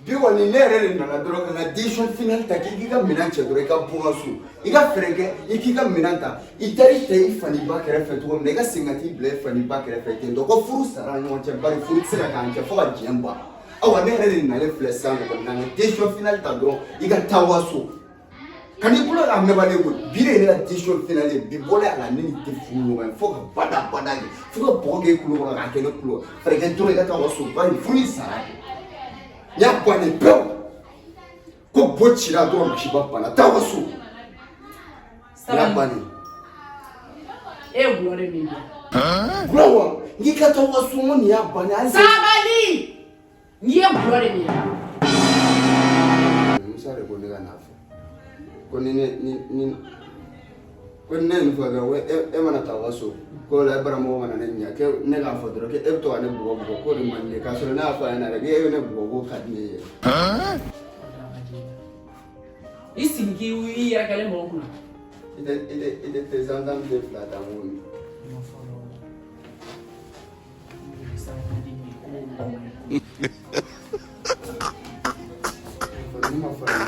Bi kɔni, ne yɛrɛ de nana dɔrɔn ka n ka décision finale ta k'i k'i ka minɛn cɛ dɔrɔn, i ka bɔ n ka so. I ka fɛɛrɛ kɛ i k'i ka minɛn ta. I taar'i ta i fa n'i ba kɛrɛfɛ cogo min na, i ka segin ka t'i bila i fa n'i ba kɛrɛfɛ ten tɔ, ko furu sara an ɲɔgɔn cɛ, bari furu tɛ se ka k'an cɛ fo ka diɲɛ ban. Awa, ne yɛrɛ de nalen filɛ sisan kɔni ka n ka décision finale ta dɔrɔn, i ka taa wa so. Ka n'i bolo a mɛnbalen koyi. Bi de ye ne ka décision finale ye. Bi bɔlen a la, ne ni tɛ furu ɲɔgɔn ye fo ka bada bada kɛ, fo ka bɔgɔ kɛ i kulo kɔnɔ k'a kɛ ne kulo. Fɛɛrɛ kɛ dɔrɔn i ka taa wa so, bari furu in sara. N y'a bannen pewu ko bo cira dɔrɔn, misiba banna. Taa wa so, n y'a bannen. E ye gulɔ de min kɛ. Gulɔ wa? N k'i ka taa wa so, n ko nin y'a bannen hali. Sabali, n'i ye gulɔ de min. Musa de ko ne ka n'a fɔ ko ni ne ni ni ko ni ne ye nin fɔ dɔrɔn, ko e mana taa aw ka so, ko la e baramɔgɔ mana ne ɲininka ko ne k'a fɔ dɔrɔn ko e bɛ to ka ne bugɔ bugɔ, k'o de man di ne ye, k'a sɔrɔ ne y'a fɔ a ɲɛna dɛ k'e bɛ ne bugɔ, k'o ka di ne ye. I sigi k'i yɛrɛ kɛlen mɔgɔ kunna. I tɛ te zanzan den fila ta, n k'o min. Ne ma fara.